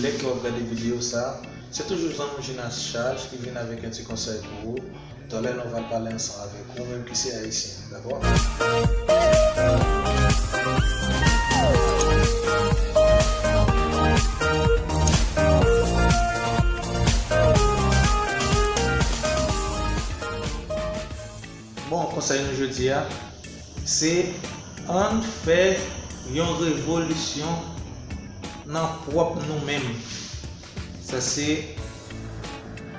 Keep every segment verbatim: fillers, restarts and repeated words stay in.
Lè ke w ap gade videyo sa, se toujou zanmi w Jonas Charles ki vin avèk yon ti konsèy pou ou. Talè nou va pale ansanm avèk ou menm ki se ayisyen, dakò? Bon, konsèy nou jodi a, se ann fè yon revolisyon nan pwòp nou menm. Sa se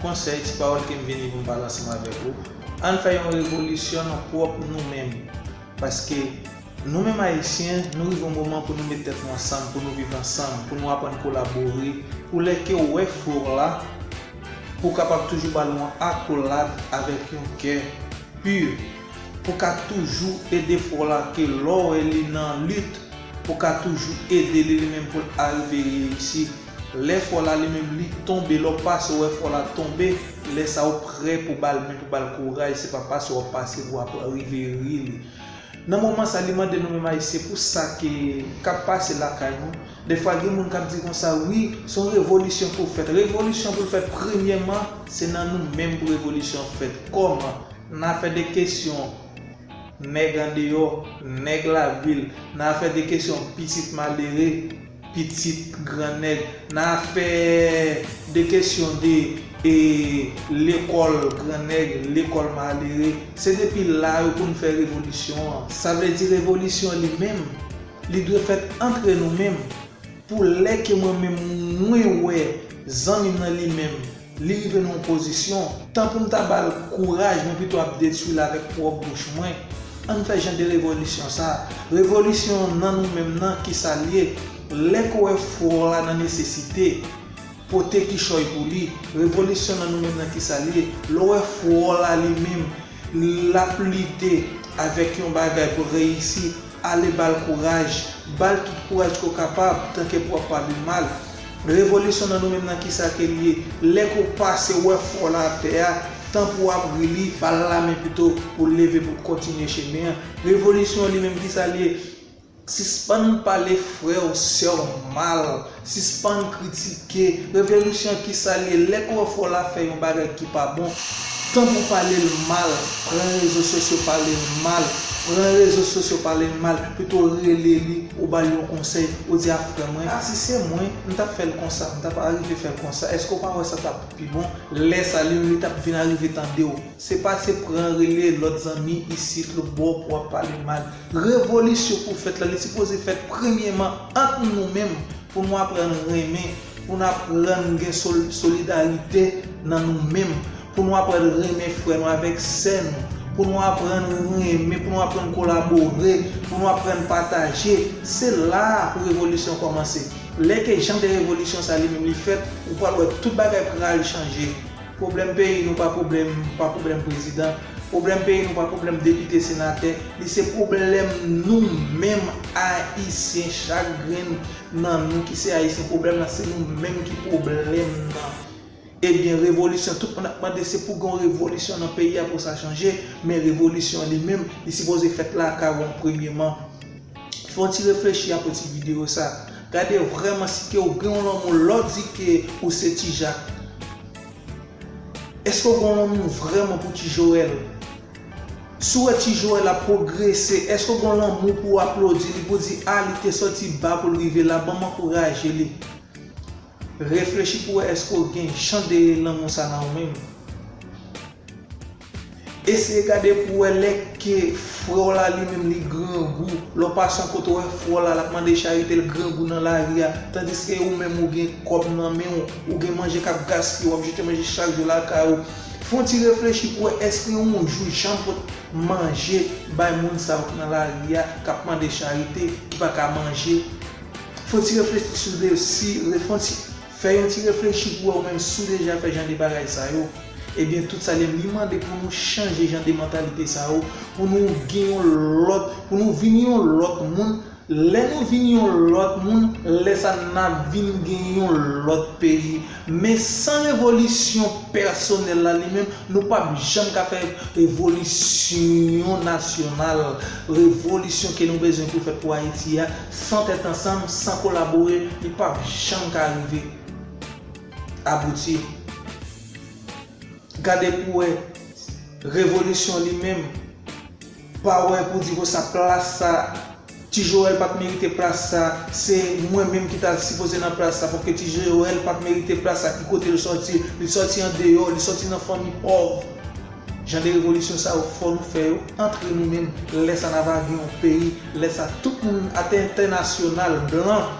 konsèy, ti pawòl ke m vini pou m pale ansanm avèk ou. Ann fè yon revolisyon nan pwòp nou menm. Paske nou menm ayisyen, nou rive yon moman pou nou met tèt nou ansanm, pou nou viv ansanm, pou nou aprann kolabore, pou lè ke w wè frè w la, pou w kapab toujou ba l yon akolad avèk yon kè pi, pou w ka toujou ede frè w la, ke lè w wè li nan lit, pou w ka toujou ede li, li menm pou l arive reyisi. Lè frè w la li menm li tonbe, lè w pase w wè frè w la tonbe, lè sa a w prè pou ba l men, pou ba l kouraj, se pa pase w ap pase pou w ap rive ri li. Nan moman sa, li mande nou menm ayisyen pou sa ke k ap pase lakay nou. Dèfwa gen moun k ap di konsa, wi, se yon revolisyon pou fèt. Revolisyon pou l fèt, premyèman, se nan nou menm pou revolisyon fèt. Kòman? Nan afè de kesyon nèg andeyò, nèg lavil, nan afè de kesyon pitit malere, pitit grannèg, nan afè de kesyon de, e, lekòl grannèg, lekòl malere, se depi la yo pou n fè revolisyon an. Sa vle di revolisyon li menm, li dwe fèt antre nou menm. Pou lè ke mwen menm mwen wè zanmi m nan li menm, li rive nan yon pozisyon, tan pou m ta ba l kouraj, mwen pito ap detwi l avèk pwòp bouch mwen. Ann fè jan de revolisyon sa. Revolisyon nan nou menm nan, kisa l ye? Lè ke w wè frè w la nan nesesite, pote kichòy pou li. Revolisyon nan nou menm nan, kisa l ye? Lè w wè frè w la li menm, l ap lite avèk yon bagay pou l reyisi, ale ba l kouraj, ba l tout kouraj ke w kapab, tanke pou w ap pale mal. Revolisyon nan nou menm nan, kisa ke l ye? Lè ke w pase, w wè frè w la atè a, tan pou w ap ri li, ba l lamen pito pou l leve, pou l kontinye chemen an. Revolisyon an li menm, kisa l ye? Sispann pale frè w, sè w mal, sispann kritike. Revolisyon an, kisa l ye? Lè ke w wè frè w la fè yon bagay ki pa bon, tan pou w pale l mal, pran rezo sosyo pale l mal, pran rezo sosyo pale l mal, pito w rele li, ou ba l yon konsèy, ou di, a frè mwen, a si se mwen, m t ap fè l konsa, m t ap arive fè l konsa, èske w pa wè sa t ap pi bon? Lè sa a, li menm li t ap vin arive tande w. Se pa se pran rele lòt zanmi isit, lòt bò pou w ap pale mal. Revolisyon pou fèt la, li sipoze fèt premyèman ant nou menm, pou nou aprann renmen, pou nou aprann gen sol-, solidarite nan nou menm, pou nou aprann renmen frè nou avèk sè nou, pou nou aprann renmen, pou nou aprann kolabore, pou nou aprann pataje. Se la pou revolisyon kòmanse. Lè ke jan de revolisyon sa li menm li fèt, ou pral wè tout bagay pral chanje. Pwoblèm peyi nou pa pwoblèm, pa pwoblèm prezidan. Pwoblèm peyi nou pa pwoblèm depite, senatè. Li se pwoblèm nou menm ayisyen, chak grenn nan nou ki se ayisyen. Pwoblèm nan se nou menm ki pwoblèm nan. Ebyen, revolisyon, tout moun ap mande se pou gen yon revolisyon nan peyi a pou sa chanje, men revolisyon an li menm, li sipoze fèt lakay ou an premyèman. Fè yon ti reflechi apre ti videyo sa. Gade vrèman si ke w gen yon lanmou lè w di ke ou se Ti Jak. Èske w gen yon lanmou vrèman pou Ti Joèl? Si w wè Ti Joèl ap pwogrese, èske w gen yon lanmou pou w aplodi li, pou w di, a, li te sòti ba pou l rive la, ban m ankouraje li? Reflechi pou w wè èske w gen jan de lanmou sa nan ou menm. Eseye gade pou w wè lè ke frè w la li menm li grangou, lè w pase yon kote w wè frè w la l ap mande charite, l grangou nan lari a, tandiske ou menm ou gen kòb nan men w, ou gen manje k ap gaspiye, w ap jete manje chak jou lakay ou. Fè yon ti reflechi pou w wè èske yon jou w janm pot manje bay moun sa yo k nan lari a, k ap mande charite, ki pa ka manje. Fè yon ti reflechi sou de, si, fè yon ti, fè yon ti reflechi pou w wè ou menm si w deja fè jan de bagay sa yo. Ebyen, tout sa li mande pou nou chanje jan de mantalite sa yo, pou nou gen yon lòt, pou nou vin yon lòt moun. Lè nou vin yon lòt moun, lè sa n ap vin gen yon lòt peyi. Men san revolisyon pèsonèl la li menm, nou p ap janm ka fè revolisyon nasyonal, revolisyon ke nou bezwen pou fèt pou Ayiti a, san tèt ansanm, san kolabore, li p ap janm ka rive. abouti. Gade pou wè revolisyon li menm, pa wè pou di konsa plas sa, Ti Joel pa t merite plas sa, se mwen menm ki ta sipoze nan plas sa, paske Ti Joel pa t merite plas sa, ki kote l sòti, li sòti andeyò, li sòti nan fanmi pòv. Jan de revolisyon sa yo, fò nou fè yo antre nou menm, lè sa n a va gen yon peyi, lè sa tout moun atè entènasyonal, blan,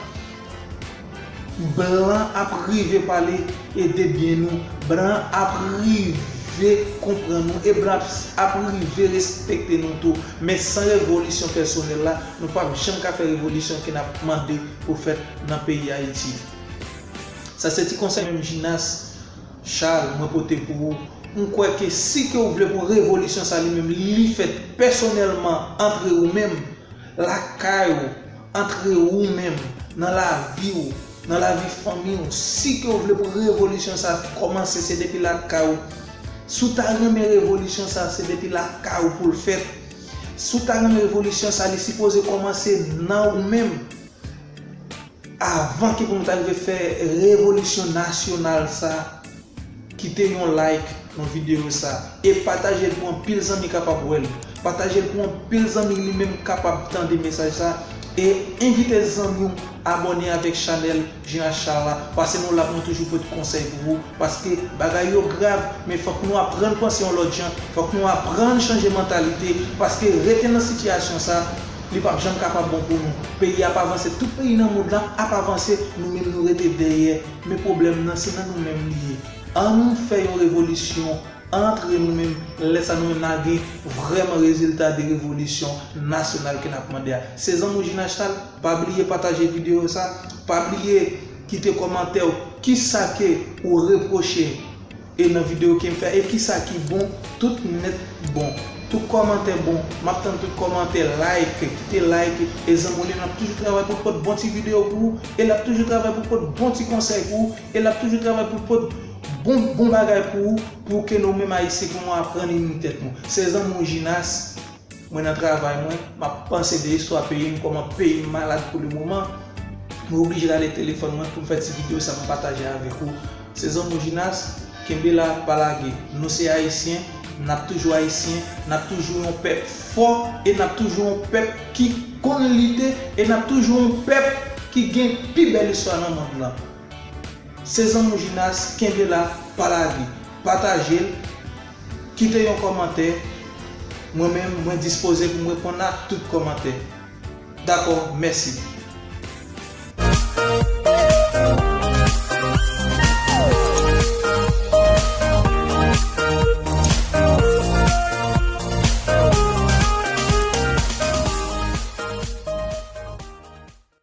Blan ap rive pale e de byen nou. Blan ap rive konprann nou. E blan ap, ap rive respekte nou tou. Men san revolisyon pèsonèl la, nou p ap janm ka fè revolisyon ke n ap mande pou fèt nan peyi Ayiti. Sa se ti konsèy menm Jinas Charles mwen pote pou ou. M kwè ke si ke ou vle pou revolisyon sa li menm li fèt pèsonèlman antre ou menm, lakay ou, antre ou menm, nan lavi w, nan lavi fanmi w, si ke w vle pou revolisyon sa kòmanse, se depi lakay ou. Si w ta renmen revolisyon sa, se depi lakay ou pou l fèt. Si w ta renmen revolisyon sa, li sipoze kòmanse nan ou menm. Avan ke pou nou ta rive fè revolisyon nasyonal sa, kite yon like nan videyo sa e pataje l pou anpil zanmi kapab wè l. Pataje l pou anpil zanmi li menm kapab tande mesaj sa e envite zanmi w abòne avèk chanèl Jinas Charles la, paske nou la pou nou toujou pote konsèy pou ou, paske bagay yo grav, men fòk nou aprann panse yon lòt jan, fòk nou aprann chanje mantalite, paske rete nan sitiyasyon sa, li p ap janm kapab bon pou nou. Peyi ap avanse, tout peyi nan mond lan ap avanse, nou menm nou rete dèyè. Men pwoblèm nan se nan nou menm li ye. Ann fè yon revolisyon antre nou menm, lè sa nou menm n a gen vrèman rezilta de revolisyon nasyonal ke n ap mande a. Se zanmi w Jinas Charles, pa bliye pataje videyo sa, pa bliye kite kòmantè w, kisa ke ou repwoche e nan videyo ke m fè e kisa ki bon, tout nèt bon. Tout kòmantè bon, m ap tann tout kòmantè, like, kite like, e zanmi w li, n ap toujou travay pou pot bon ti videyo pou ou, e l ap toujou travay pou pot bon ti konsèy pou ou, e l ap toujou travay pou pot bon, bon bagay pou ou, pou ke nou menm Ayisyen pou nou aprann ini tèt nou. Se zanmi w Jinas, mwen nan travay mwen, m ap panse de istwa peyi m, kòman peyi m malad pou le moman. Mwen oblije rale telefòn mwen pou m fè ti videyo sa pou m pataje avèk ou. Se zanmi w Jinas, kenbe la, pa lage. Nou se Ayisyen, n ap toujou Ayisyen, n ap toujou yon pèp fò e n ap toujou yon pèp ki konn lite e n ap toujou yon pèp ki gen pi bèl istwa nan mond lan. Se zanmi w Jinas, kenbe la, pa lage. Pataje l, kite yon kòmantè. Mwen menm, mwen dispoze pou m reponn a tout kòmantè. Dakò, mèsi.